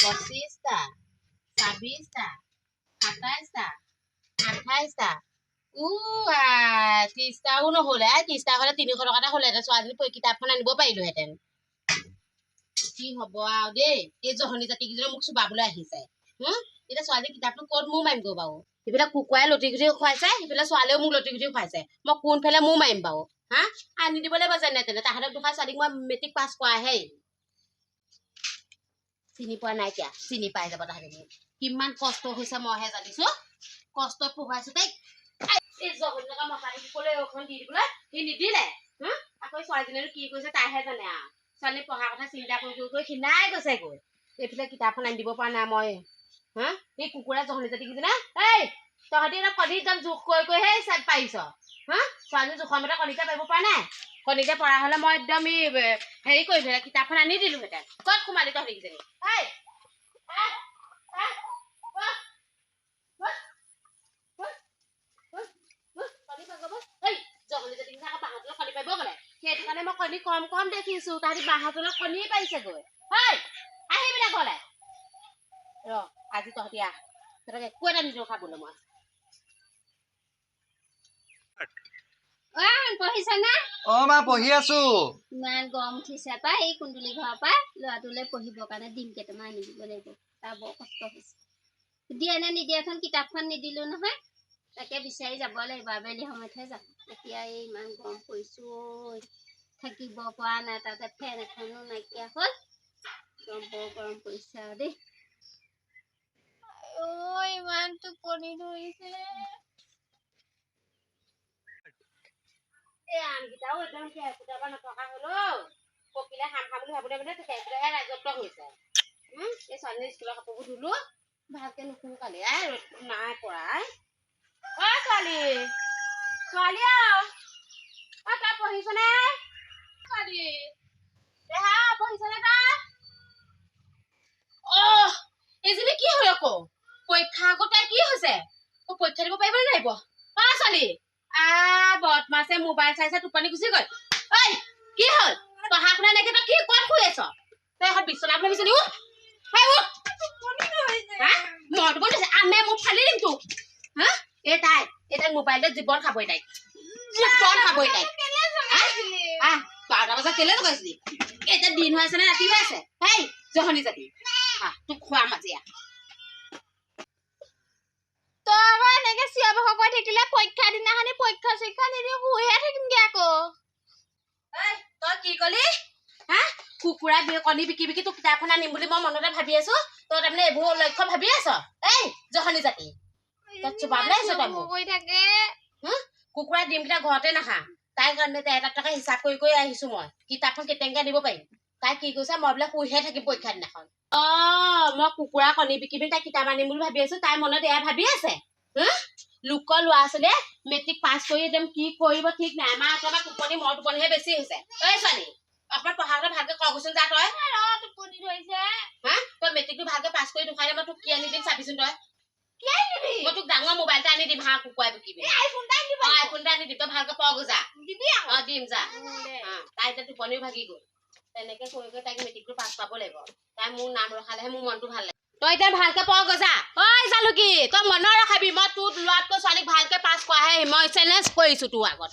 25টা, 26টা, 27টা, 28টা, 30টাও নহ'লে। 30টা হ'লে 300 টকা এটা হ'লহেঁতেন, ছোৱালীজনী কিতাপখন আনিব পাৰিলোহেঁতেন। কি হ'ব আৰু দেই, এই জহনী জাতি কেইজনে মোক চোবাবলৈ আহিছে। এতিয়া ছোৱালী কিতাপটো ক'ত মূৰ মাৰিমগৈ বাৰু? সেইফালে কুকুৰাই লটি ঘটি খুৱাইছে, সেইফালে ছোৱালীয়েও মোক লটি ঘটি খুৱাইছে। মই কোনফালে মূৰ মাৰিম বাৰু? হা, আনি দিব লাগিব যেনে তেনে। তাহাঁতক দুখাই ছোৱালীক মই মেট্ৰিক পাছ কৰাহেই। চিনি পোৱা নাইকিয়া, চিনি পাই যাব তাহাঁতে মোক। কিমান কষ্ট হৈছে মইহে জানিছো, কষ্টত পঢ়ুৱাইছো তাইক। এই জহনী লগা মতাটো ক'লে এখন দি দিবলৈ, সি নিদিলে। হা, আকৌ ছোৱালীজনীয়েনো কি কৰিছে তাইহে জানে আৰু। ছোৱালী পঢ়াৰ কথা চিন্তা কৰি কৰি কৰি ক্ষীণাই গৈছেগৈ। এইফালে কিতাপখন আনি দিব পৰা নাই মই। হা, এই কুকুৰা জহনী জাতি কেইজনে, এই তহঁতি একদম কণী একদম জোখ কৰি কৰিহে পাৰিছ। হা, ছোৱালীজনী জোখৰ মতে কণীকে পাৰিব পৰা নাই। কণীকে পৰা হ'লে মই একদম এই হেৰি কৰিলোহেঁতেন, কিতাপখন আনি দিলোহেঁতেন। ক'ত সোমালি তহঁতি কেইজনী? এই সেইটো কাৰণে মই কণী কম কম দেখিছো, তাহাঁতি বাঁহৰ তলত কণীয়ে পাৰিছেগৈ। হেই, আহিবি দে ঘৰলে। ৰ, আজি তহঁতি আহ, তহঁতক একো এটা নিদিওঁ খাবলৈ মই। পঢ়িছানে? অ মা, পঢ়ি আছো। ইমান গৰম উঠিছে পাই। এই কুন্দুলি ঘৰৰ পৰা ল'ৰাটোলৈ পঢ়িবৰ কাৰণে ডিম কেইটামান আনি দিব লাগিব, তাৰ বৰ কষ্ট হৈছে। দিয়ে নে নিদিয়েখন কিতাপখন নিদিলো নহয়, তাকে বিচাৰি যাব লাগিব। আবেলি সময়তহে যাম। এতিয়া এই ইমান গৰম পৰিছো, থাকিব পৰা নাই, তাতে ফেন এখনো নাইকিয়া হ'ল। একদম বৰ গৰম পৰিছে আৰু দেই। অ, ইমান টোপনি ধৰিছে। এই আমকেইটাও একদম কেৰ্কেটুৱাৰ পৰা নথকা হ'ল অ'। পকিলে খাম খাম বুলি ভাবোতে মানে কেৰ্কেটুৱাহে ৰাজত্ব কৰিছে। এই ছোৱালীজনীৰ স্কুলৰ কাপোৰবোৰ ধুলো, ভালকে নুশুকালে। আই, ৰ'দ নাই পৰা। আই। অ ছোৱালী, ছোৱালী অ। অ, তই পঢ়িছনে? ছোৱালী। দেহা, পঢ়িছনে তই? অ, এইজনী কি হ'ল আকৌ? পৰীক্ষা আগত তাই কি হৈছে? অ, পৰীক্ষা দিব পাৰিব নে নোৱাৰিব? অ ছোৱালী, বদমাছে মোবাইল চাই চাই টোপনি গুচি গ'ল। ঐ, কি হ'ল? পঢ়া শুনা নাইকিয়া, তই কি ক'ত শুই আছ? তই এখন বিচনা বুলি ভাবিছিলি? উঠ, হেই উঠ। হা, মই টোপনি ধৰিছে, আমে মোক ফালি দিম তোক। হা, এই তাই, এই তাইক মোবাইলতে জীৱন খাবই, তাইক জীৱন খাবই তাইক। আহ, 12টা বজাত কেলে জগাইছিলি? এতিয়া দিন হৈ আছে নে ৰাতি হৈ আছে? হেই জহনী জাতি, আহ, তোক খুৱাম আজি। আহ, তই আকৌ এনেকে চিঞৰ বাখৰ কৰি থাকিলে পৰীক্ষা দিনাখনি পৰীক্ষা চৰীক্ষা নিদিওঁ, শুইহে থাকিমগে আকৌ। তই কি কলি? হা, কুকুৰা কণী বিকি বিকি তোক কিতাপখন আনিম বুলি মই মনতে ভাবি আছো, তই তাৰমানে এইবোৰ লক্ষ্য ভাবি আছ? এই জহনী জাতি, তই চোবাবলৈ আহিছ তই মোক? কৰি থাকে। কুকুৰা ডিমকেইটা ঘৰতে নাখা, তাইৰ কাৰণে এটা টকা হিচাপ কৰি কৰি আহিছো মই, কিতাপখন কেতিয়াকে আনিব পাৰিম। তাই কি কৈছে? মই বোলে শুইহে থাকিম পৰীক্ষা দিনাখন। অ, মই কুকুৰা কণী বিকি পিনি তাই কিতাপ আনিম বুলি ভাবি আছো, তাই মনত এয়া ভাবি আছে। হা, লোকৰ ল'ৰা ছোৱালীয়ে মেট্ৰিক পাছ কৰি একদম কি কৰিব ঠিক নাই, আমাৰ একেবাৰে টোপনি মৰ টোপনিহে বেছি হৈছে। ঐ ছোৱালী, অকণমান পঢ়া শুনা ভালকে কচোন যা তই। টোপনি ধৰিছে। হা, তই মেট্ৰিকটো ভালকে পাছ কৰি দেখুৱাই দে, মই তোক কি আনি দিম চাবিচোন তই। কি আনি দিবি? মই তোক ডাঙৰ মোবাইল এটা আনি দিম। হাঁহ কুকুৰা বিকিবি? আইফোন এটা আনি দিব। অ, আইফোন এটা আনি দিম, তই ভালকে পঢ় যা। দিবি আকৌ। অ, দিম যা। তাই এতিয়া টোপনিও ভাগি গ'ল। তেনেকে কৰি কৰি তাইক মেট্ৰিকটো পাছ কৰাব লাগিব। তাই মোৰ নাম ৰখালেহে মোৰ মনটো ভাল লাগে। তই এতিয়া ভালকে পঢ় যা। ঐ জালুকি, তই মনত ৰখাবি, মই তোৰ ল'ৰাতকৈ ছোৱালীক ভালকে পাছ কৰাহে মই চেলেঞ্জ কৰিছো তোৰ আগত।